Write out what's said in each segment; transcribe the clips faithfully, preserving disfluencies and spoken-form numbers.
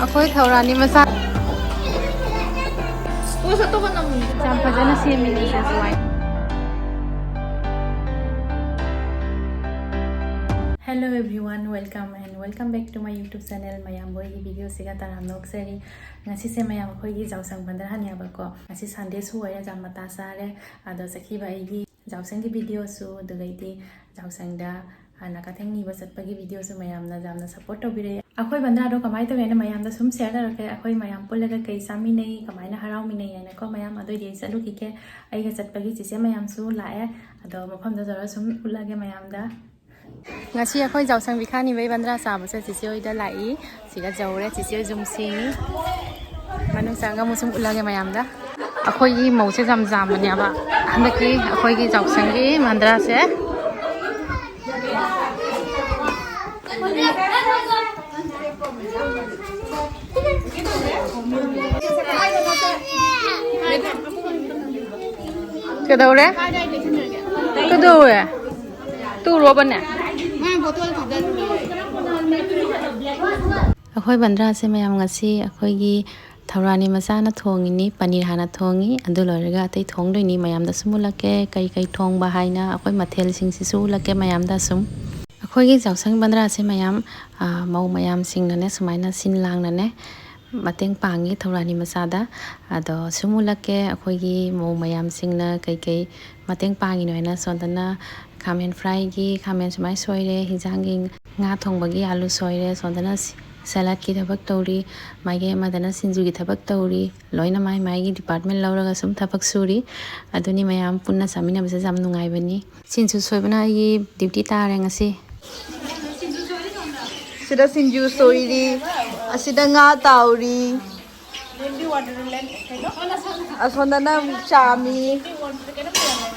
ꯑꯩꯈꯣꯏ ꯊꯧꯔꯥꯅꯤ ꯃꯆꯥ꯫ ꯄꯣꯁ ꯑꯇꯣꯞꯄ ꯅꯝꯃꯨ꯫ ꯌꯥꯝ ꯐꯖꯅ ꯁꯦꯝꯃꯤꯅꯦ ꯁꯤꯁꯨ꯫ Hello everyone, welcome and welcome back to my YouTube channel. ꯃꯌꯥꯝꯕꯨ ꯑꯩꯒꯤ ꯚꯤꯗꯤꯑꯣꯁꯤꯒ ꯇꯔꯥꯝꯅ ꯑꯣꯛꯆꯔꯤ꯫ ꯉꯁꯤꯁꯦ ꯃꯌꯥꯝ ꯑꯩꯈꯣꯏꯒꯤ ꯖꯥꯎꯁꯪ ꯕꯟꯗ꯭ꯔꯥꯅꯦꯕꯀꯣ꯫ ꯉꯁꯤ ꯁꯟꯗꯦꯁꯨ ꯑꯣꯏꯔꯦ, ꯖꯥꯝ ꯃꯇꯥ ꯆꯥꯔꯦ꯫ ꯑꯗꯣ ꯆꯠꯈꯤꯕ ꯑꯩꯒꯤ ꯖꯥꯎꯁꯪꯒꯤ ꯚꯤꯗꯤꯑꯣꯁꯨ, ꯑꯗꯨꯒꯩꯗꯤ ꯖꯥꯎꯁꯪꯗ ꯅꯥꯀꯊꯦꯡ ꯅꯤꯕ ꯆꯠꯄꯒꯤ ꯚꯤꯗꯤꯑꯣꯁꯨ ꯃꯌꯥꯝꯅ ꯌꯥꯝꯅ ꯁꯞꯄꯣꯔꯠ ꯇꯧꯕꯤꯔꯛꯑꯦ꯫ ꯑꯩꯈꯣꯏ ꯕꯟꯗ꯭ꯔꯥꯗꯣ ꯀꯃꯥꯏꯅ ꯇꯧꯋꯦ ꯍꯥꯏꯅ ꯃꯌꯥꯝꯗ ꯁꯨꯝ ꯁꯤꯌꯔ ꯇꯧꯔꯛꯀꯦ꯫ ꯑꯩꯈꯣꯏ ꯃꯌꯥꯝ ꯄꯨꯜꯂꯒ ꯀꯩ ꯆꯥꯃꯤꯟꯅꯩ, ꯀꯃꯥꯏꯅ ꯍꯔꯥꯎꯃꯤꯟꯅꯩ ꯍꯥꯏꯅꯀꯣ꯫ ꯃꯌꯥꯝ ꯑꯗꯨꯑꯣꯏꯗꯤ ꯑꯩ ꯆꯠꯂꯨꯈꯤꯒꯦ꯫ ꯑꯩꯒ ꯆꯠꯄꯒꯤ ꯆꯤꯆꯦ ꯃꯌꯥꯝꯁꯨ ꯂꯥꯛꯑꯦ꯫ ꯑꯗꯣ ꯃꯐꯝꯗ ꯇꯧꯔꯒ ꯁꯨꯝ ꯎꯠꯂꯒꯦ ꯃꯌꯥꯝꯗ꯫ ꯉꯁꯤ ꯑꯩꯈꯣꯏ ꯖꯥꯎꯁꯪ ꯕꯤꯈꯥ ꯅꯤꯕꯩ ꯕꯟꯗ꯭ꯔꯥ ꯆꯥꯕꯁꯦ ꯆꯤꯆꯦ ꯍꯣꯏꯗ ꯂꯥꯛꯏ꯫ ꯁꯤꯗ ꯌꯧꯔꯦ, ꯆꯤꯆꯦ ꯍꯣꯏ ꯁꯨꯝ ꯁꯦꯡꯉꯤ꯫ ꯃꯅꯨꯡ ꯆꯪꯉꯒ ꯑꯃꯨꯛ ꯁꯨꯝ ꯎꯠꯂꯒꯦ ꯃꯌꯥꯝꯗ꯫ ꯑꯩꯈꯣꯏꯒꯤ ꯃꯧꯁꯦ ꯌꯥꯝ ꯌꯥꯝꯕꯅꯦꯕ ꯍꯟꯗꯛꯀꯤ ꯑꯩꯈꯣꯏꯒꯤ ꯖꯥꯎꯁꯪꯒꯤ ꯕꯟꯗ꯭ꯔꯥꯁꯦ꯫ ꯀꯩꯗꯧꯔꯦ? ꯀꯩꯗꯧꯔꯦ? ꯇꯨꯔꯣꯕꯅꯦ? ꯑꯩꯈꯣꯏ ꯕꯟꯗ꯭ꯔꯥꯁꯦ ꯃꯌꯥꯝ ꯉꯁꯤ ꯑꯩꯈꯣꯏꯒꯤ ꯊꯧꯔꯥꯅꯤ ꯃꯆꯥꯅ ꯊꯣꯡꯉꯤꯅꯤ꯫ ꯄꯅꯤꯔ ꯍꯥꯟꯅ ꯊꯣꯡꯉꯤ, ꯑꯗꯨ ꯂꯣꯏꯔꯒ ꯑꯇꯩ ꯊꯣꯡꯗꯣꯏꯅꯤ꯫ ꯃꯌꯥꯝꯗ ꯁꯨꯝ ꯎꯠꯂꯛꯀꯦ ꯀꯩ ꯀꯩ ꯊꯣꯡꯕ ꯍꯥꯏꯅ ꯑꯩꯈꯣꯏ ꯃꯊꯦꯜꯁꯤꯡꯁꯤꯁꯨ ꯎꯠꯂꯛꯀꯦ ꯃꯌꯥꯝꯗ ꯁꯨꯝ꯫ ꯑꯩꯈꯣꯏꯒꯤ ꯖꯥꯎꯁꯪ ꯕꯟꯗ꯭ꯔꯥꯁꯦ ꯃꯌꯥꯝ, ꯑ, ꯃꯧ ꯃꯌꯥꯝꯁꯤꯡꯅꯅꯦ ꯁꯨꯃꯥꯏꯅ ꯁꯤꯟ ꯂꯥꯡꯅꯅꯦ ꯃꯇꯦꯡ ꯄꯥꯡꯉꯤ ꯊꯧꯔꯥꯅꯤ ꯃꯆꯥꯗ꯫ ꯑꯗꯣ ꯁꯨꯝ ꯎꯠꯂꯛꯀꯦ ꯑꯩꯈꯣꯏꯒꯤ ꯃꯧ ꯃꯌꯥꯝꯁꯤꯡꯅ ꯀꯩꯀꯩ ꯃꯇꯦꯡ ꯄꯥꯡꯉꯤꯅꯣ ꯍꯥꯏꯅ꯫ ꯁꯣꯝꯗꯅ ꯈꯥꯃꯦꯟ ꯐ꯭ꯔꯥꯏꯒꯤ ꯈꯥꯃꯦꯟ ꯁꯨꯃꯥꯏꯅ ꯁꯣꯏꯔꯦ, ꯍꯤꯟꯖꯥꯡꯒꯤ ꯉꯥ ꯊꯣꯡꯕꯒꯤ ꯑꯥꯂꯨ ꯁꯣꯏꯔꯦ, ꯁꯣꯝꯗꯅ ꯁ-, ꯁꯦꯂꯠꯀꯤ ꯊꯕꯛ ꯇꯧꯔꯤ, ꯃꯥꯏꯀꯩ ꯑꯃꯗꯅ ꯁꯤꯡꯖꯨꯒꯤ ꯊꯕꯛ ꯇꯧꯔꯤ꯫ ꯂꯣꯏꯅ ꯃꯥꯏ ꯃꯥꯏꯒꯤ ꯗꯤꯄꯥꯔꯠꯃꯦꯟ ꯂꯧꯔꯒ ꯁꯨꯝ ꯊꯕꯛ ꯁꯨꯔꯤ꯫ ꯑꯗꯨꯅꯤ ꯃꯌꯥꯝ ꯄꯨꯟꯅ ꯆꯥꯃꯤꯟꯅꯕꯁꯦ ꯌꯥꯝ ꯅꯨꯡꯉꯥꯏꯕꯅꯤ꯫ ꯁꯤꯡꯖꯨ ꯁꯣꯏꯕꯅ ꯑꯩꯒꯤ ꯗ꯭ꯌꯨꯇꯤ ꯇꯥꯔꯦ ꯉꯁꯤ꯫ ꯁꯤꯗ ꯁꯤꯡꯖꯨ ꯁꯣꯏꯔꯤ, ꯑꯁꯤꯗ ꯉꯥ ꯇꯥꯎꯔꯤ, ꯑꯁꯣꯝꯗꯅ ꯑꯃꯨꯛ ꯆꯥꯃꯤ꯫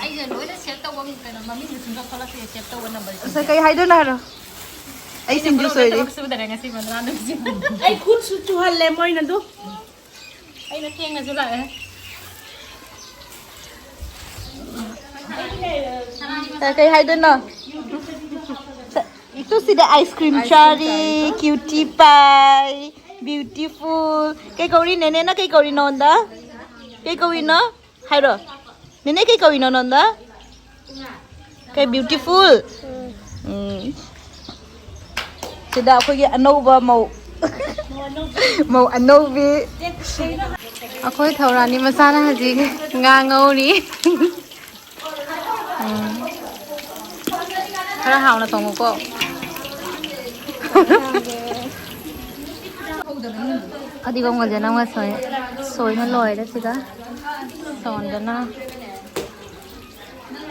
ꯑꯩꯁꯦ ꯂꯣꯏꯅ ꯁꯦꯞ ꯇꯧꯕ ꯀꯩꯅꯣ ꯃꯃꯤꯡꯗꯨ ꯁꯨꯡꯊꯣꯛ ꯊꯣꯛꯂꯛꯇꯦ, ꯁꯦꯞ ꯇꯧꯕ ꯅꯝꯕꯔꯁꯦ꯫ ꯑꯁ, ꯀꯩ ꯍꯥꯏꯗꯣꯏꯅꯣ ꯍꯥꯏꯔꯣ? ꯑꯩ ꯑꯩꯅ ꯁꯤꯡꯖꯨ ꯃꯔꯣꯟ ꯁꯣꯏꯔꯤ꯫ ꯊꯕꯛ ꯁꯨꯗꯔꯦ ꯉꯁꯤ ꯕꯟꯗ꯭ꯔꯥ ꯅꯨꯃꯤꯠꯁꯦ꯫ ꯑꯩ ꯈꯨꯠꯁꯨ ꯆꯨꯍꯜꯂꯦ ꯃꯣꯏꯅ ꯑꯗꯨ꯫ ꯑꯩꯅ ꯊꯦꯡꯅꯁꯨ ꯂꯥꯛꯑꯦ꯫ ꯀꯩ ꯍꯥꯏꯗꯣꯏꯅꯣ? ꯁꯤꯗ ꯑꯥꯏꯁ ꯀ꯭ꯔꯤꯝ ꯆꯥꯔꯤ, ꯀ꯭ꯌꯨꯇꯤ ꯄꯥꯏ, Beautiful. ꯀꯩ ꯀꯧꯔꯤ ꯅꯦꯅꯦꯅ? ꯀꯩ ꯀꯧꯔꯤ ꯅꯉꯣꯟꯗ? ꯀꯩ ꯀꯧꯔꯤꯅꯣ? ꯍꯥꯏꯔꯣ꯫ ꯅꯦꯅꯦ ꯀꯩ ꯀꯧꯔꯤꯅꯣ ꯅꯉꯣꯟꯗ? ꯀꯩ beautiful? ꯎꯝ꯫ ꯁꯤꯗ ꯑꯩꯈꯣꯏꯒꯤ ꯑꯅꯧꯕ ꯃꯧ꯫ ꯃꯧ ꯑꯅꯧꯕꯤ꯫ ꯑꯩꯈꯣꯏ ꯊꯧꯔꯥꯅꯤ ꯃꯆꯥꯅ ꯍꯧꯖꯤꯛ ꯉꯥ ꯉꯧꯔꯤ꯫ ꯎꯝ꯫ ꯈꯔ ꯍꯥꯎꯅ ꯊꯣꯡꯉꯨꯀꯣ꯫ ꯐꯗꯤꯒꯣꯝꯒꯁꯦ ꯅꯪꯅ ꯁꯣꯏ-, ꯁꯣꯏꯅ ꯂꯣꯏꯔꯦ ꯁꯤꯗ꯫ ꯁꯣꯟꯗꯅ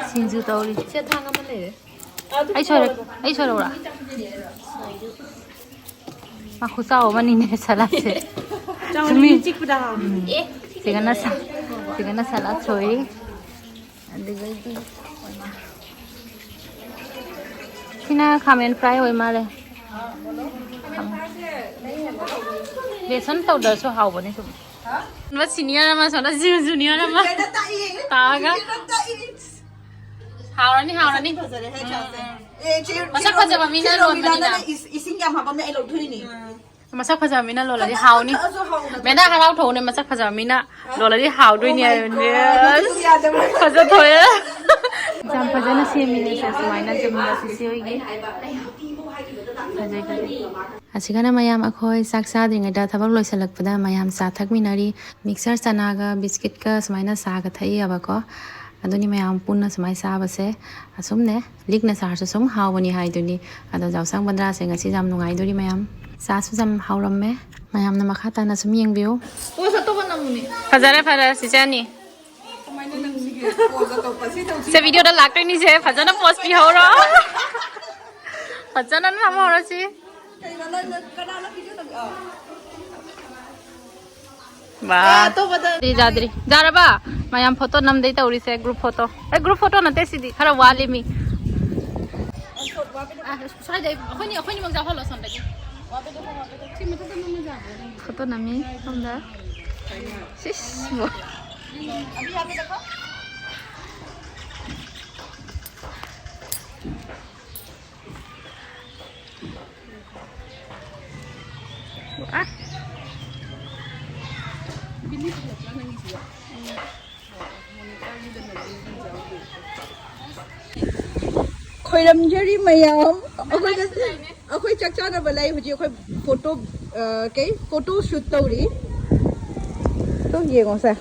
ꯁꯤꯡꯖꯨ ꯇꯧꯔꯤ꯫ ꯁꯦ ꯊꯥꯡ ꯑꯃ ꯂꯩꯔꯦ꯫ ꯑꯩ ꯁꯣꯏꯔ-, ꯑꯩ ꯁꯣꯏꯔꯛꯎꯔꯥ? ꯃꯥ ꯈꯨꯆꯥꯎ ꯑꯃꯅꯤꯅꯦ ꯁꯂꯥꯠꯁꯦ꯫ ꯆꯥꯎꯅ ꯆꯨꯝꯃꯤ꯫ ꯃꯤ ꯆꯤꯛꯄꯗ ꯍꯥꯎꯅꯤ꯫ ꯎꯝ꯫ ꯆꯤꯀꯟꯅ ꯁ-, ꯆꯤꯀꯟꯅ ꯁꯂꯥꯠ ꯁꯣꯏꯔꯤ꯫ ꯑꯗꯨꯗꯒꯤ ꯁꯤꯅ ꯈꯥꯃꯦꯟ fry ꯑꯣꯏ ꯃꯥꯜꯂꯦ꯫ ꯕꯦꯁꯟ ꯇꯧꯗ꯭ꯔꯁꯨ ꯍꯥꯎꯕꯅꯦ ꯁꯨꯝ꯫ ꯁꯣꯝꯗ senior ꯑꯃ, ꯁꯣꯝꯗ junior ꯑꯃ ꯇꯥꯛꯑꯒ꯫ ꯍꯥꯎꯔꯅꯤ, ꯍꯥꯎꯔꯅꯤ꯫ ꯐꯖꯔꯦ, ꯍꯦ, ꯆꯥꯁꯦ꯫ ꯑꯦ, ꯆꯦ, ꯃꯁꯛ ꯆꯦ ꯐꯖꯕ ꯃꯤꯅ ꯆꯦ ꯂꯣꯟꯕꯅꯤꯅ꯫ ꯔꯣꯃꯤꯂꯥꯅꯅꯦ ꯏꯁ-, ꯏꯁꯤꯡ ꯌꯥꯝ ꯍꯥꯞꯄꯝꯃꯦ, ꯑꯩ ꯂꯧꯊꯣꯛꯏꯅꯤ꯫ ꯃꯁꯛ ꯐꯖꯕ ꯃꯤꯅ ꯂꯣꯜꯂꯗꯤ ꯈꯖꯤꯛ ꯍꯥꯎꯅꯤ꯫ ꯈꯛꯇꯁꯨ ꯍꯥꯎꯅ ꯃꯦꯗꯥ ꯍꯔꯥꯎ ꯊꯣꯛꯎꯅꯦ, ꯃꯁꯛ ꯐꯖꯕ ꯃꯤꯅ ꯂꯣꯜꯂꯗꯤ ꯍꯥꯎꯗꯣꯏꯅꯦ꯫ Oh my God, ꯑꯗꯨꯗꯤ ꯌꯥꯗꯕ꯭ꯔꯥ? ꯐꯖ ꯊꯣꯛꯑꯦ꯫ ꯌꯥꯝ ꯐꯖꯅ ꯁꯦꯝꯃꯤꯅꯦ ꯁꯦ, ꯁꯨꯃꯥꯏꯅ ꯆꯨꯝꯅ ꯁꯤꯁꯤ ꯍꯣꯏꯒꯤ꯫ ꯐꯖꯩ, ꯐꯖꯩ꯫ ꯑꯁꯤꯒꯅ ꯃꯌꯥꯝ ꯑꯩꯈꯣꯏ ꯆꯥꯛ ꯆꯥꯗ꯭ꯔꯤꯉꯩꯗ ꯊꯕꯛ ꯂꯣꯏꯁꯤꯜꯂꯛꯄꯗ ꯃꯌꯥꯝ ꯆꯥ ꯊꯛꯃꯤꯟꯅꯔꯤ꯫ Mixture ꯆꯅꯥꯒ ꯕꯤꯁꯀꯤꯠꯀ ꯁꯨꯃꯥꯏꯅ ꯆꯥꯒ ꯊꯛꯏꯕꯀꯣ꯫ ꯑꯗꯨꯅꯤ ꯃꯌꯥꯝ ꯄꯨꯟꯅ ꯁꯨꯃꯥꯏꯅ ꯆꯥꯕꯁꯦ꯫ ꯑꯁꯨꯝꯅꯦ, ꯂꯤꯛꯅ ꯆꯥꯔꯁꯨ ꯁꯨꯝ ꯍꯥꯎꯕꯅꯤ ꯍꯥꯏꯗꯨꯅꯤ꯫ ꯑꯗꯣ ꯖꯥꯎꯁꯥꯡ ꯕꯟꯗ꯭ꯔꯥꯁꯦ ꯉꯁꯤ ꯌꯥꯝ ꯅꯨꯡꯉꯥꯏꯗꯣꯔꯤ ꯃꯌꯥꯝ꯫ ꯆꯥꯁꯨ ꯌꯥꯝ ꯍꯥꯎꯔꯝꯃꯦ꯫ ꯃꯌꯥꯝꯅ ꯃꯈꯥ ꯇꯥꯅ ꯁꯨꯝ ꯌꯦꯡꯕꯤꯌꯨ꯫ ꯄꯣꯁ ꯑꯇꯣꯞꯄ ꯅꯝꯃꯨꯅꯦ꯫ ꯐꯖꯔꯦ, ꯐꯖꯔꯦ, ꯆꯤꯆꯦ ꯑꯅꯤ꯫ ꯀꯃꯥꯏꯅ ꯅꯝꯁꯤꯒꯦ? ꯄꯣꯁ ꯑꯇꯣꯞꯄ ꯁꯤ ꯇꯧꯁꯤ꯫ ꯁꯦ, video ꯗ ꯂꯥꯛꯇꯣꯏꯅꯤꯁꯦ꯫ ꯐꯖꯅ ꯄꯣꯁ ꯄꯤꯍꯧꯔꯣ꯫ ꯐꯖꯅ ꯅꯝꯍꯧꯔꯣ ꯁꯤ꯫ ꯀꯩꯅꯣ, ꯅꯪ, ꯅꯪ ꯀꯅꯥꯅꯣ video ꯅꯝ-, ꯑ꯫ ꯕꯥ꯫ ꯑꯦ, ꯑꯇꯣꯞꯄꯗ ꯗꯤ ꯌꯥꯗ꯭ꯔꯤ꯫ ꯌꯥꯔꯕ? ꯃꯌꯥꯝ photo ꯅꯝꯗꯩ ꯇꯧꯔꯤꯁꯦ, group photo꯫ ꯑꯦ, group photo ꯅꯠꯇꯦ ꯁꯤꯗꯤ, ꯈꯔ ꯋꯥꯠꯂꯤ ꯃꯤ꯫ ꯑ, ꯁ꯭ꯋꯥꯏꯗꯩ ꯑꯩꯈꯣꯏꯅꯤ, ꯑꯩꯈꯣꯏꯅꯤꯃꯛ ꯆꯥꯎꯍꯜꯂꯣ ꯑꯁꯣꯝꯗꯒꯤ꯫ Photo ꯅꯝꯃꯤ ꯁꯣꯝꯗ꯫ ꯁꯤꯁ, ꯕꯣ꯫ ꯑ, ꯈꯣꯏꯔꯝꯖꯔꯤ ꯃꯌꯥꯝ꯫ ꯑꯩꯈꯣꯏꯅ, ꯑꯩꯈꯣꯏ ꯆꯥꯛ ꯆꯥꯅꯕ ꯂꯩ꯫ ꯍꯧꯖꯤꯛ ꯑꯩꯈꯣꯏ ꯐꯣꯇꯣ, ꯑ, ꯀꯩ, ꯐꯣꯇꯣ ꯁꯨꯠ ꯇꯧꯔꯤ꯫ ꯑꯗꯨꯝ ꯌꯦꯡꯉꯣꯁꯦ꯫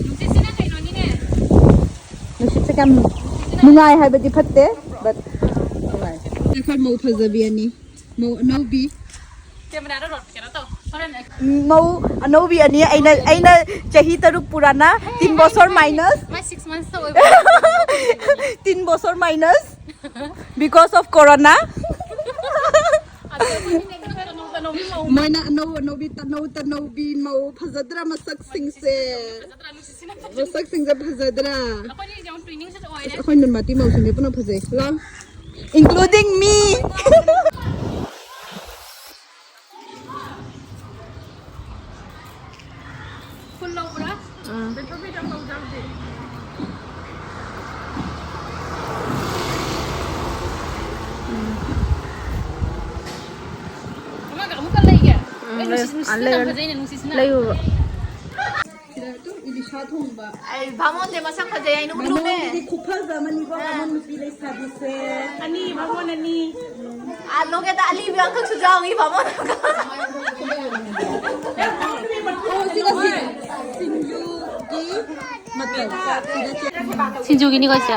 ꯅꯨꯡꯁꯤꯠꯁꯤꯅ ꯀꯩꯅꯣꯅꯤꯅꯦ꯫ ꯅꯨꯡꯁꯤꯠꯁꯦ ꯀꯌꯥꯝ ꯅꯨꯡꯉꯥꯏ ꯍꯥꯏꯕꯗꯤ ꯐꯠꯇꯦ, but ꯅꯨꯡꯉꯥꯏ꯫ ꯑꯩꯈꯣꯏ ꯃꯧ ꯐꯖꯕꯤ ꯑꯅꯤ, ꯃꯧ ꯑꯅꯧꯕꯤ꯫ ꯀꯦꯃꯦꯔꯥꯗ ꯔꯣꯠ ꯀꯩꯅꯣ ꯇꯧ꯫ ꯍꯣꯔꯦꯟ ꯑꯩ ꯃꯧ ꯑꯅꯧꯕꯤ ꯑꯅꯤ, ꯑꯩꯅ, ꯑꯩꯅ ꯆꯍꯤ ꯇꯔꯨꯛ ꯄꯨꯔꯥꯅ, ꯇꯤꯟ ꯕꯣꯁꯣꯔ ꯃꯥꯏꯅꯁ꯫ ꯃꯥꯏ six months ꯇ ꯑꯣꯏꯕ꯫ ꯇꯤꯟ ꯕꯣꯁꯣꯔ ꯃꯥꯏꯅꯁ, because of corona꯫ ꯑꯗꯣ ꯑꯩꯈꯣꯏꯅꯤꯅꯦ ꯈꯔ ꯇꯅꯧ ꯇꯅꯧꯕꯤ ꯃꯧ꯫ ꯃꯣꯏꯅ ꯑꯅꯧ ꯑꯅꯧꯕꯤ, ꯇꯅꯧ ꯇꯅꯧꯕꯤ ꯃꯧ ꯐꯖꯗ꯭ꯔꯥ ꯃꯁꯛꯁꯤꯡꯁꯦ? ꯐꯖꯗ꯭ꯔꯥ ꯅꯨꯡꯁꯤꯠꯁꯤꯅ? ꯃꯁꯛꯁꯤꯡꯁꯦ ꯐꯖꯗ꯭ꯔꯥ? ꯑꯩꯈꯣꯏꯅꯤꯁꯦ ꯑꯃꯨꯛ twinning ꯁꯨ ꯑꯣꯏꯔꯦ꯫ ꯑꯁ, ꯑꯩꯈꯣꯏ ꯅꯨꯟꯃꯇꯤ ꯃꯧꯁꯤꯡꯁꯦ ꯄꯨꯟꯅ ꯐꯖꯩ꯫ ꯂꯥꯎ꯫ Including me. Full ꯂꯧꯕ꯭ꯔꯥ? ꯎꯝ꯫ ꯄꯦꯇ꯭ꯔꯣꯜ ꯐꯤꯗ ꯑꯃꯐꯥꯎ ꯌꯥꯎꯗꯦ꯫ ꯑꯃꯒ ꯑꯃꯨꯛꯀ ꯂꯩꯒꯦ? ꯎꯝ, ꯑꯦ, ꯅꯨꯡꯁꯤꯠ, ꯂꯩꯌꯨ꯫ ꯅꯨꯡꯁꯤꯠꯁꯤꯅ ꯑꯥ, ꯌꯥꯝ ꯂꯩꯌꯨ꯫ ꯐꯖꯩꯅꯦ, ꯅꯨꯡꯁꯤꯠꯁꯤꯅ꯫ ꯂꯩꯌꯨ꯫ ꯁꯤꯗ ꯑꯗꯨꯝ ꯏꯂꯤꯁꯥ ꯊꯣꯡꯕ꯫ ꯑꯩ ꯚꯥꯃꯣꯟꯁꯦ ꯃꯁꯛ ꯐꯖꯩ, ꯑꯩ ꯅꯨꯡ ꯂꯨꯝꯃꯦ꯫ ꯚꯥꯃꯣꯟꯁꯤꯗꯤ ꯈꯨꯐꯖ ꯑꯃꯅꯤꯀꯣ, ꯑꯥ꯫ ꯚꯥꯃꯣꯟ ꯅꯨꯄꯤ ꯂꯩꯁꯥꯕꯤꯁꯦ꯫ ꯑꯅꯤ, ꯚꯥꯃꯣꯟ ꯑꯅꯤ꯫ ꯑꯥ, ꯂꯣꯀꯦꯠꯇ ꯑꯂꯤꯕꯤ ꯑꯃꯈꯛꯁꯨ ꯌꯥꯎꯏ, ꯚꯥꯃꯣꯟ ꯑꯃꯒ꯫ ꯑꯣ, ꯁꯤꯒ ꯁꯤ-, ꯁꯤꯡꯖꯨꯒꯤ ꯃꯆꯜ꯫ ꯁꯤꯗ ꯆꯦ-, ꯁꯤꯡꯖꯨꯒꯤꯅꯤꯀꯣ ꯁꯦ?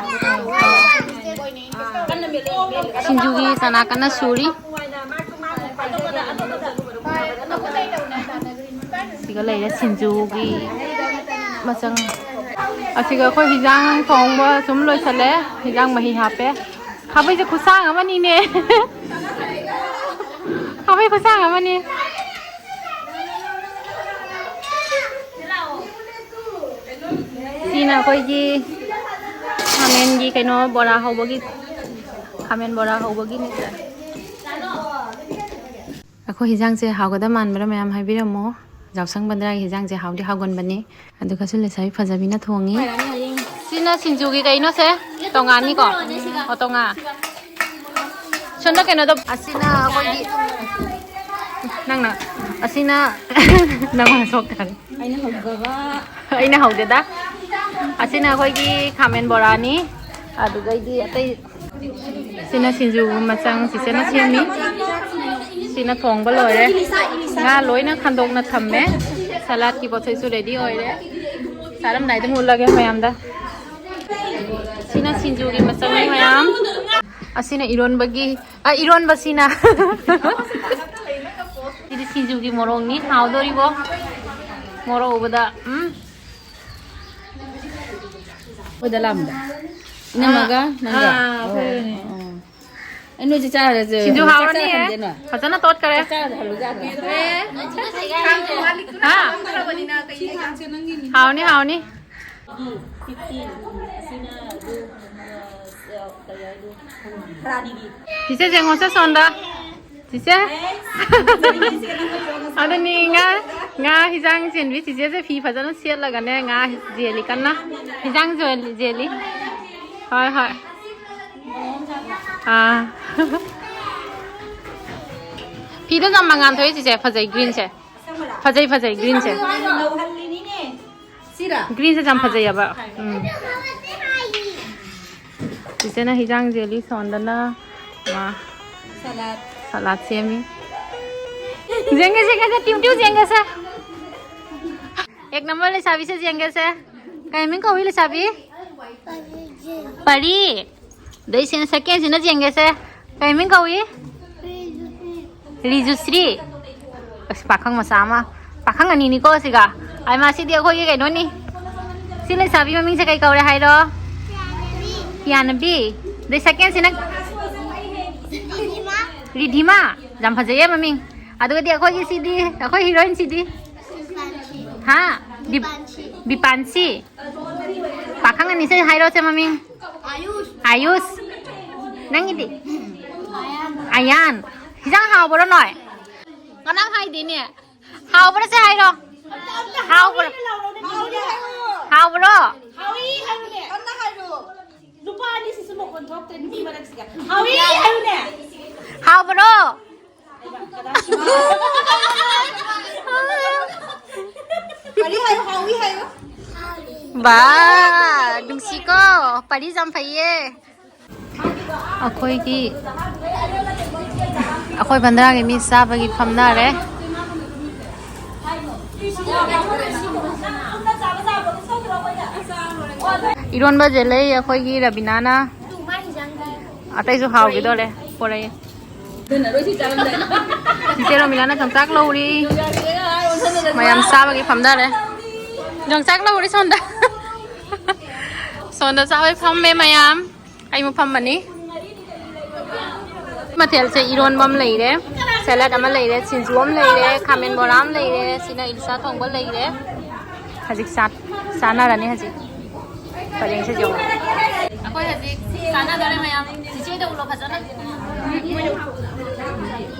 ꯁꯤꯡꯖꯨꯒꯤ ꯆꯅꯥ ꯀꯟꯅ ꯁꯨꯔꯤ꯫ ꯁꯤꯒ ꯂꯩꯔꯦ ꯁꯤꯡꯖꯨꯒꯤ ꯃꯆꯪ꯫ ꯑꯁꯤꯒ ꯑꯩꯈꯣꯏ ꯍꯤꯟꯖꯥꯡ ꯊꯣꯡꯕ ꯁꯨꯝ ꯂꯣꯏꯁꯜꯂꯦ꯫ ꯍꯤꯟꯖꯥꯡ ꯃꯍꯤ ꯍꯥꯞꯄꯦ꯫ ꯈꯥꯕꯩꯁꯦ ꯈꯨꯁꯥꯡ ꯑꯃꯅꯤꯅꯦ꯫ ꯈꯥꯕꯩ ꯈꯨꯁꯥꯡ ꯑꯃꯅꯤ꯫ ꯁꯤꯅ ꯑꯩꯈꯣꯏꯒꯤ ꯈꯥꯃꯦꯟꯒꯤ ꯀꯩꯅꯣ ꯕꯣꯔꯥ ꯍꯧꯕꯒꯤ, ꯈꯥꯃꯦꯟ ꯕꯣꯔꯥ ꯍꯧꯕꯒꯤꯅꯦ ꯁꯦ꯫ ꯑꯩꯈꯣꯏ ꯍꯤꯟꯖꯥꯡꯁꯦ ꯍꯥꯎꯒꯗꯕ ꯃꯥꯟꯕ꯭ꯔꯥ ꯃꯌꯥꯝ ꯍꯥꯏꯕꯤꯔꯝꯃꯣ꯫ ꯌꯥꯎꯁꯪ ꯕꯟꯗ꯭ꯔꯥꯒꯤ ꯍꯤꯟꯖꯥꯡꯁꯦ ꯍꯥꯎꯗꯤ ꯍꯥꯎꯒꯟꯕꯅꯤ꯫ ꯑꯗꯨꯒꯁꯨ ꯂꯩꯁꯥꯕꯤ ꯐꯖꯕꯤꯅ ꯊꯣꯡꯉꯤ꯫ ꯁꯤꯅ ꯁꯤꯡꯖꯨꯒꯤ ꯀꯩꯅꯣꯁꯦ? ꯇꯣꯉꯥꯟꯅꯤꯀꯣ? ꯑꯣ, ꯇꯣꯉꯥꯟ꯫ ꯁꯣꯝꯗ ꯀꯩꯅꯣꯗꯣ꯫ ꯑꯁꯤꯅ ꯑꯩꯈꯣꯏꯒꯤ ꯅꯪꯅ ꯑꯁꯤꯅ ꯅꯃꯥ ꯁꯣꯛꯀꯅꯤ꯫ ꯑꯩꯅ ꯍꯧꯖꯕ꯫ ꯑꯩꯅ ꯍꯧꯗꯦꯗ꯫ ꯑꯁꯤꯅ ꯑꯩꯈꯣꯏꯒꯤ ꯈꯥꯃꯦꯟ ꯕꯣꯔꯥꯅꯤ꯫ ꯑꯗꯨꯗꯩꯗꯤ ꯑꯇꯩ ꯁꯤꯅ ꯁꯤꯡꯖꯨ ꯃꯆꯪ ꯆꯤꯆꯦꯅ ꯁꯦꯝꯃꯤ꯫ ꯁꯤꯅ ꯊꯣꯡꯕ ꯂꯣꯏꯔꯦ꯫ ꯉꯥ ꯂꯣꯏꯅ ꯈꯟꯗꯣꯛꯅ ꯊꯝꯃꯦ꯫ ꯁꯂꯥꯗꯀꯤ ꯄꯣꯠꯆꯩꯁꯨ ꯔꯦꯗꯤ ꯑꯣꯏꯔꯦ꯫ ꯆꯥꯔꯝꯗꯥꯏꯗ ꯃꯨꯜꯂꯒꯦ ꯃꯌꯥꯝꯗ꯫ ꯁꯤꯅ ꯁꯤꯡꯖꯨꯒꯤ ꯃꯆꯪꯅꯤ ꯃꯌꯥꯝ꯫ ꯑꯁꯤꯅ ꯏꯔꯣꯟꯕꯒꯤ ꯑ, ꯏꯔꯣꯟꯕꯁꯤꯅ꯫ ꯁꯤꯗꯤ ꯁꯤꯡꯖꯨꯒꯤ ꯃꯣꯔꯣꯛꯅꯤ, ꯍꯥꯎꯗꯣꯔꯤꯕꯣ꯫ ꯃꯣꯔꯣꯛ ꯎꯕꯗ, ꯎꯝ꯫ ꯑꯩꯈꯣꯏꯗ ꯂꯥꯛꯑꯝꯕꯗ꯫ ꯏꯅꯝꯃꯒ ꯑꯥ, ꯅꯪꯒ? ꯑꯥ, ꯑꯣ, ꯑꯩꯈꯣꯏꯅꯦ꯫ ꯑꯣ꯫ ꯑꯩ ꯅꯣꯏꯁꯦ ꯆꯥꯔꯁꯦ꯫ ꯁꯤꯡꯖꯨ ꯆꯥꯛ ꯍꯥꯎꯔꯅꯤꯌꯦ꯫ ꯆꯥꯔ ꯍꯟꯗꯦ ꯅꯣꯏ? ꯐꯖꯅ ꯇꯣꯠꯈꯔꯦ꯫ ꯆꯥꯛ ꯆꯥꯔ ꯍꯜꯂꯨ ꯌꯥꯗ꯭ꯔꯣ? ꯍꯥ? ꯍꯥꯎꯅꯤ, ꯍꯥꯎꯅꯤ꯫ ꯐꯤꯐꯇꯤ, ꯑꯁꯤꯅ ꯑꯗꯨ, ꯑ, ꯀꯔꯤ ꯍꯥꯏꯗꯣ? ꯐꯔꯥꯅꯤꯒꯤ꯫ ꯆꯤꯆꯦ ꯌꯦꯡꯉꯣꯁꯦ ꯁꯣꯝꯗ꯫ ꯆꯤꯆꯦ꯫ ꯑꯗꯨꯅꯤ ꯉꯥ, ꯉꯥ ꯍꯤꯟꯖꯥꯡ ꯆꯦꯟꯕꯤ ꯆꯤꯆꯦꯁꯦ ꯐꯤ ꯐꯖꯅ ꯁꯦꯠꯂꯒꯅꯦ ꯉꯥ ꯌꯦꯜꯂꯤ ꯀꯟꯅ꯫ ꯍꯤꯟꯖꯥꯡ ꯌꯦꯜꯂꯤ, ꯌꯦꯜꯂꯤ꯫ ꯍꯣꯏ, ꯍꯣꯏ꯫ ꯑꯥ꯫ ꯐꯤꯗꯣ ꯌꯥꯝ ꯃꯉꯥꯜ ꯊꯣꯛꯏ ꯆꯤꯆꯦ, ꯐꯖꯩ greenꯁꯦ꯫ ꯐꯖꯩ, ꯐꯖꯩ, greenꯁꯦ꯫ ꯁꯤꯔꯥ? Greenꯁꯦ ꯌꯥꯝ ꯐꯖꯩꯌꯦꯕ꯫ ꯎꯝ꯫ ꯆꯤꯆꯦꯅ ꯍꯤꯟꯖꯥꯡ ꯌꯦꯜꯂꯤ, ꯁꯣꯟꯗꯅ ꯃꯥ ꯁꯂꯥꯗ꯫ ꯁꯂꯥꯗ ꯁꯦꯝꯃꯤ꯫ ꯌꯦꯡꯒꯦ, ꯌꯦꯡꯒꯦ, ꯇ꯭ꯌꯨ, ꯇ꯭ꯌꯨ, ꯌꯦꯡꯒꯦꯁꯦ꯫ ꯑꯦꯛ ꯅꯝꯕꯔ ꯂꯩꯁꯥꯕꯤꯁꯦ ꯌꯦꯡꯒꯦꯁꯦ꯫ ꯀꯩ ꯃꯤꯡ ꯀꯧꯏ ꯂꯩꯁꯥꯕꯤ? ꯄꯔꯤ꯫ ꯑꯗꯩ ꯁꯤꯅ secondꯁꯤꯅ ꯌꯦꯡꯒꯦꯁꯦ꯫ ꯀꯩ ꯃꯤꯡ ꯀꯧꯏ? ꯔꯤꯖꯨꯁ꯭ꯔꯤ꯫ ꯑꯁ, ꯄꯥꯈꯪ ꯃꯆꯥ ꯑꯃ꯫ ꯄꯥꯈꯪ ꯑꯅꯤꯅꯤꯀꯣ ꯁꯤꯒ꯫ ꯑꯩ ꯃꯥ ꯁꯤꯗꯤ ꯑꯩꯈꯣꯏꯒꯤ ꯀꯩꯅꯣꯅꯤ꯫ ꯁꯤ ꯂꯩꯁꯥꯕꯤ ꯃꯃꯤꯡꯁꯦ ꯀꯩ ꯀꯧꯔꯦ ꯍꯥꯏꯔꯣ? ꯄꯤꯌꯥꯅꯕꯤ꯫ ꯑꯗꯩ secondꯁꯤꯅ? ꯔꯤꯙꯤꯃꯥ꯫ ꯌꯥꯝ ꯐꯖꯩꯌꯦ ꯃꯃꯤꯡ꯫ ꯑꯗꯨꯒꯗꯤ ꯑꯩꯈꯣꯏꯒꯤ ꯁꯤꯗꯤ, ꯑꯩꯈꯣꯏ heroineꯁꯤꯗꯤ? ꯍꯥ? ꯗꯤꯞ-, ꯕꯤꯄꯥꯟꯁꯤ꯫ ꯄꯥꯈꯪ ꯑꯅꯤꯁꯦ ꯍꯥꯏꯔꯣꯁꯦ ꯃꯃꯤꯡ꯫ ꯑꯥꯌꯨꯁ꯫ ꯑꯥꯌꯨꯁ꯫ ꯅꯪꯒꯤꯗꯤ? ꯑꯌꯥꯟ꯫ ꯍꯤꯟꯖꯥꯡ ꯍꯥꯎꯕ꯭ꯔꯣ ꯅꯣꯏ? ꯀꯅꯥꯝ ꯍꯥꯏꯗꯦꯅꯦ꯫ ꯍꯥꯎꯕ꯭ꯔꯥ ꯁꯦ ꯍꯥꯏꯔꯣ꯫ ꯍꯥꯎꯕ꯭ꯔꯥ? ꯍꯥꯎꯕ꯭ꯔꯣ? ꯍꯥꯎꯏ ꯍꯥꯏꯔꯨꯅꯦ꯫ ꯀꯟꯅ ꯍꯥꯏꯔꯨ꯫ ꯅꯨꯄꯥ ꯑꯅꯤꯁꯤꯁꯨ ꯃꯈꯣꯟ ꯊꯣꯛꯇ꯭ꯔꯦ ꯅꯨꯄꯤ ꯃꯔꯛꯁꯤꯗ꯫ ꯍꯥꯎꯏ ꯍꯥꯏꯔꯨꯅꯦ꯫ ꯍꯥꯎꯕ꯭ꯔꯣ? ꯀꯔꯤ ꯍꯥꯏꯌꯨ, ꯍꯥꯎꯏ ꯍꯥꯏꯌꯨ꯫ ꯕꯥ, ꯅꯨꯡꯁꯤꯀꯣ꯫ ꯄꯔꯤꯁꯦ ꯌꯥꯝ ꯐꯩꯌꯦ꯫ ꯑꯩꯈꯣꯏꯒꯤ, ꯑꯩꯈꯣꯏ ꯕꯟꯗ꯭ꯔꯥꯒꯤ ꯃꯤ ꯆꯥꯕꯒꯤ ꯐꯝꯅꯔꯦ꯫ ꯏꯔꯣꯟꯕꯁꯦ ꯂꯩ ꯑꯩꯈꯣꯏꯒꯤ ꯔꯕꯤꯅꯥꯅ꯫ ꯑꯇꯩꯁꯨ ꯍꯥꯎꯈꯤꯗꯣꯔꯦ꯫ ꯄꯣꯔꯛꯑꯦ꯫ ꯆꯤꯆꯦ ꯔꯣꯃꯤꯂꯥꯅ ꯌꯣꯡꯆꯥꯛ ꯂꯧꯔꯤ꯫ ꯃꯌꯥꯝ ꯆꯥꯕꯒꯤ ꯐꯝꯊꯔꯦ꯫ ꯌꯣꯡꯆꯥꯛ ꯂꯧꯔꯤ ꯁꯣꯝꯗ꯫ ꯁꯣꯝꯗ ꯆꯥꯕꯩ ꯐꯝꯃꯦ ꯃꯌꯥꯝ꯫ ꯑꯩ ꯃꯐꯝ ꯑꯃꯅꯤ꯫ ꯃꯊꯦꯜꯁꯦ ꯏꯔꯣꯟꯕ ꯑꯃ ꯂꯩꯔꯦ, ꯁꯦꯂꯠ ꯑꯃ ꯂꯩꯔꯦ, ꯁꯤꯡꯖꯨ ꯑꯃ ꯂꯩꯔꯦ, ꯈꯥꯃꯦꯟ ꯕꯣꯔꯥ ꯑꯃ ꯂꯩꯔꯦ, ꯁꯤꯅ ꯏꯂꯤꯁꯥ ꯊꯣꯡꯕ ꯂꯩꯔꯦ꯫ ꯍꯧꯖꯤꯛ ꯆꯥ-, ꯆꯥꯅꯔꯅꯤ ꯍꯧꯖꯤꯛ꯫ ꯄꯔꯦꯡꯁꯦ ꯌꯦꯡꯉꯣ꯫ ꯑꯩꯈꯣꯏ ꯍꯧꯖꯤꯛ ꯆꯥꯅꯗꯣꯔꯦ ꯃꯌꯥꯝ꯫ ꯆꯤꯆꯦꯗ ꯎꯠꯂꯣ ꯐꯖꯅ꯫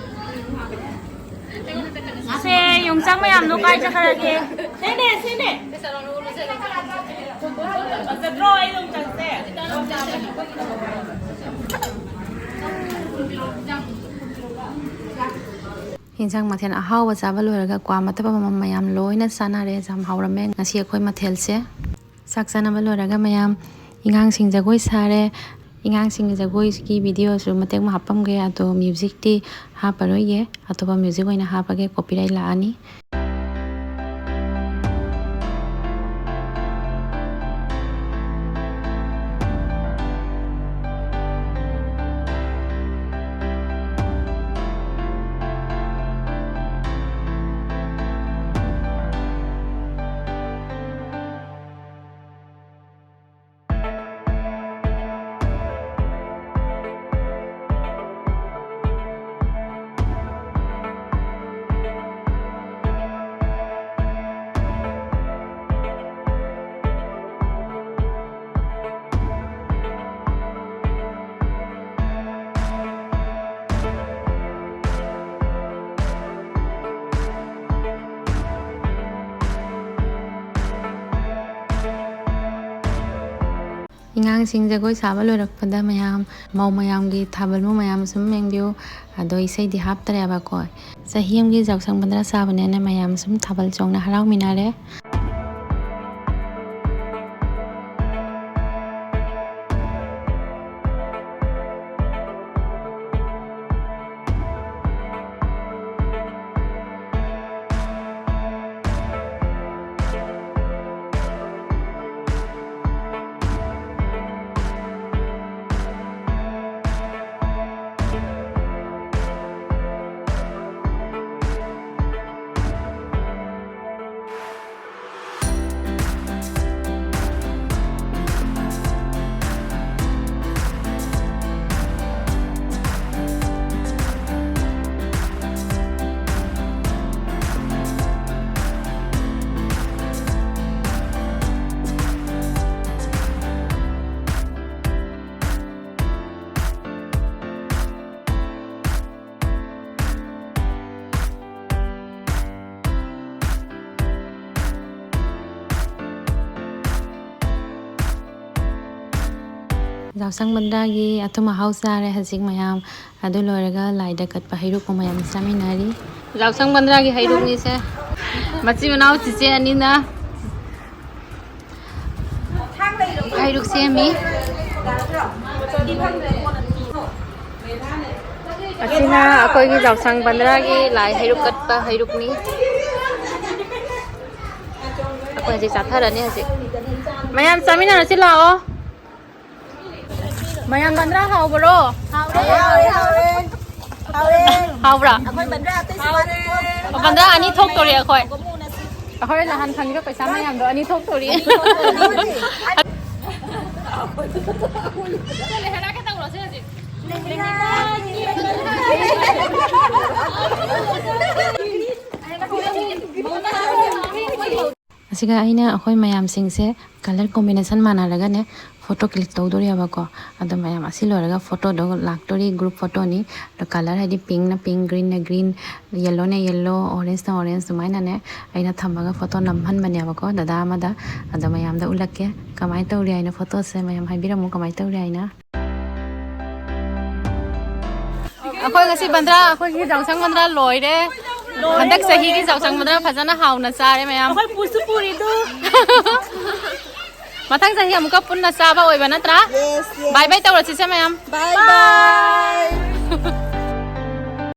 ꯁꯦ, ꯌꯣꯡꯆꯥꯛ ꯃꯌꯥꯝꯗꯣ ꯀꯥꯏ ꯆꯠꯈ꯭ꯔꯒꯦ? ꯁꯤꯅꯦ, ꯁꯤꯅꯦ꯫ ꯐꯖꯗ꯭ꯔꯣ ꯑꯩ ꯌꯣꯡꯆꯥꯛꯁꯦ? ꯌꯦꯟꯁꯥꯡ ꯃꯊꯦꯜ ꯑꯍꯥꯎꯕ ꯆꯥꯕ ꯂꯣꯏꯔꯒ ꯀ꯭ꯋꯥ ꯃꯇꯞ ꯑꯃꯃꯝ ꯃꯌꯥꯝ ꯂꯣꯏꯅ ꯆꯥꯅꯔꯦ꯫ ꯌꯥꯝ ꯍꯥꯎꯔꯝꯃꯦ ꯉꯁꯤ ꯑꯩꯈꯣꯏ ꯃꯊꯦꯜꯁꯦ꯫ ꯆꯥꯛ ꯆꯥꯅꯕ ꯂꯣꯏꯔꯒ ꯃꯌꯥꯝ ꯑꯉꯥꯡꯁꯤꯡ ꯖꯒꯣꯏ ꯁꯥꯔꯦ꯫ ꯑꯉꯥꯡꯁꯤꯡꯒꯤ ꯖꯒꯣꯏꯒꯤ ꯚꯤꯗꯤꯑꯣꯁꯨ ꯃꯇꯦꯛ ꯑꯃ ꯍꯥꯞꯄꯝꯒꯦ, ꯑꯗꯣ ꯃ꯭ꯌꯨꯖꯤꯛꯇꯤ ꯍꯥꯞꯄꯔꯣꯏꯒꯦ꯫ ꯑꯇꯣꯞꯄ ꯃ꯭ꯌꯨꯖꯤꯛ ꯑꯣꯏꯅ ꯍꯥꯞꯄꯒꯦ, ꯀꯣꯄꯤꯔꯥꯏꯠ ꯂꯥꯛꯑꯅꯤ꯫ ꯑꯉꯥꯡꯁꯤꯡ ꯖꯒꯣꯏ ꯁꯥꯕ ꯂꯣꯏꯔꯛꯄꯗ ꯃꯌꯥꯝ, ꯃꯧ ꯃꯌꯥꯝꯒꯤ ꯊꯥꯕꯜꯕꯨ ꯃꯌꯥꯝ ꯁꯨꯝ ꯌꯦꯡꯕꯤꯌꯨ꯫ ꯑꯗꯣ ꯏꯁꯩꯗꯤ ꯍꯥꯞꯇꯔꯦꯕꯀꯣ꯫ ꯆꯍꯤ ꯑꯃꯒꯤ ꯌꯥꯎꯁꯪ ꯕꯟꯗ꯭ꯔꯥ ꯁꯥꯕꯅꯦꯅ ꯃꯌꯥꯝ ꯁꯨꯝ ꯊꯥꯕꯜ ꯆꯣꯡꯅ ꯍꯔꯥꯎꯃꯤꯟꯅꯔꯦ꯫ ꯌꯥꯎꯁꯪ ꯕꯟꯗ꯭ꯔꯥꯒꯤ ꯑꯊꯨꯝ ꯑꯍꯥꯎ ꯆꯥꯔꯦ ꯍꯧꯖꯤꯛ ꯃꯌꯥꯝ꯫ ꯑꯗꯨ ꯂꯣꯏꯔꯒ ꯂꯥꯏꯗ ꯀꯠꯄ ꯍꯩꯔꯨꯛꯄꯨ ꯃꯌꯥꯝ ꯆꯥꯃꯤꯟꯅꯔꯤ꯫ ꯌꯥꯎꯁꯪ ꯕꯟꯗ꯭ꯔꯥꯒꯤ ꯍꯩꯔꯨꯛꯅꯤꯁꯦ꯫ ꯃꯆꯤꯟ ꯃꯅꯥꯎ ꯆꯤꯆꯦ ꯑꯅꯤꯅ ꯍꯩꯔꯨꯛ ꯁꯦꯝꯃꯤ꯫ ꯑꯁꯤꯅ ꯑꯩꯈꯣꯏꯒꯤ ꯌꯥꯎꯁꯪ ꯕꯟꯗ꯭ꯔꯥꯒꯤ ꯂꯥꯏ ꯍꯩꯔꯨꯛ ꯀꯠꯄ ꯍꯩꯔꯨꯛꯅꯤ꯫ ꯑꯩꯈꯣꯏ ꯍꯧꯖꯤꯛ ꯆꯥꯊꯔꯅꯤ ꯍꯧꯖꯤꯛ꯫ ꯃꯌꯥꯝ ꯆꯥꯃꯤꯟꯅꯔꯁꯤ ꯂꯥꯛꯑꯣ꯫ ꯃꯌꯥꯝ ꯕꯟꯗ꯭ꯔꯥ ꯍꯥꯎꯕ꯭ꯔꯣ? ꯍꯥꯎꯔꯦ, ꯍꯥꯎꯔꯦ, ꯍꯥꯎꯔꯦ꯫ ꯍꯥꯎꯔꯦ꯫ ꯍꯥꯎꯕ꯭ꯔꯥ? ꯑꯩꯈꯣꯏ ꯕꯟꯗ꯭ꯔꯥ ꯑꯇꯩꯁꯨ ꯃꯥꯜꯂꯦꯀꯣ꯫ ꯕꯟꯗ꯭ꯔꯥ ꯑꯅꯤ ꯊꯣꯛꯇꯣꯔꯤ ꯑꯩꯈꯣꯏ꯫ ꯑꯩꯈꯣꯏ ꯅꯍꯥꯟ ꯐꯪꯉꯤꯕ ꯄꯩꯁꯥ ꯃꯌꯥꯝꯗꯣ ꯑꯅꯤ ꯊꯣꯛꯇꯣꯔꯤ꯫ ꯁꯤꯒ ꯑꯩꯅ ꯑꯩꯈꯣꯏ ꯃꯌꯥꯝꯁꯤꯡꯁꯦ ꯀꯂꯔ ꯀꯣꯝꯕꯤꯅꯦꯁꯟ ꯃꯥꯟꯅꯔꯒꯅꯦ ꯐꯣꯇꯣ ꯀ꯭ꯂꯤꯛ ꯇꯧꯗꯣꯔꯤꯕꯀꯣ꯫ ꯑꯗꯣ ꯃꯌꯥꯝ ꯑꯁꯤ ꯂꯣꯏꯔꯒ ꯐꯣꯇꯣꯗꯣ ꯂꯥꯛꯇꯣꯔꯤ꯫ ꯒ꯭ꯔꯨꯞ ꯐꯣꯇꯣꯅꯤ꯫ ꯑꯗꯣ ꯀꯂꯔ ꯍꯥꯏꯗꯤ ꯄꯤꯡꯅ ꯄꯤꯡ, ꯒ꯭ꯔꯤꯟꯅ ꯒ꯭ꯔꯤꯟ, ꯌꯦꯜꯂꯣꯅ ꯌꯦꯜꯂꯣ, ꯑꯣꯔꯦꯟꯖꯅ ꯑꯣꯔꯦꯟꯖ, ꯑꯗꯨꯃꯥꯏꯅꯅꯦ ꯑꯩꯅ ꯊꯝꯃꯒ ꯐꯣꯇꯣ ꯅꯝꯍꯟꯕꯅꯦꯕꯀꯣ ꯗꯗꯥ ꯑꯃꯗ꯫ ꯑꯗꯣ ꯃꯌꯥꯝꯗ ꯎꯠꯂꯛꯀꯦ ꯀꯃꯥꯏꯅ ꯇꯧꯔꯤ ꯍꯥꯏꯅ ꯐꯣꯇꯣꯁꯦ꯫ ꯃꯌꯥꯝ ꯍꯥꯏꯕꯤꯔꯝꯃꯨ ꯀꯃꯥꯏꯅ ꯇꯧꯔꯤ ꯍꯥꯏꯅ꯫ ꯑꯩꯈꯣꯏ ꯉꯁꯤ ꯕꯟꯗ꯭ꯔꯥ, ꯑꯩꯈꯣꯏꯒꯤ ꯌꯥꯎꯁꯪ ꯕꯟꯗ꯭ꯔꯥ ꯂꯣꯏꯔꯦ꯫ ꯍꯟꯗꯛ ꯆꯍꯤꯒꯤ ꯌꯥꯎꯁꯪ ꯕꯟꯗ꯭ꯔꯥ ꯐꯖꯅ ꯍꯥꯎꯅ ꯆꯥꯔꯦ ꯃꯌꯥꯝ꯫ ꯑꯩꯈꯣꯏ ꯄꯨꯁꯨ ꯄꯨꯔꯤꯗꯨ꯫ ꯃꯊꯪ ꯆꯍꯤ ꯑꯃꯨꯛꯀ ꯄꯨꯟꯅ ꯆꯥꯕ ꯑꯣꯏꯕ ꯅꯠꯇ꯭ꯔꯥ? Yes, yes. ꯕꯥꯏ ꯕꯥꯏ ꯇꯧꯔꯁꯤꯁꯦ ꯃꯌꯥꯝ꯫ Bye bye.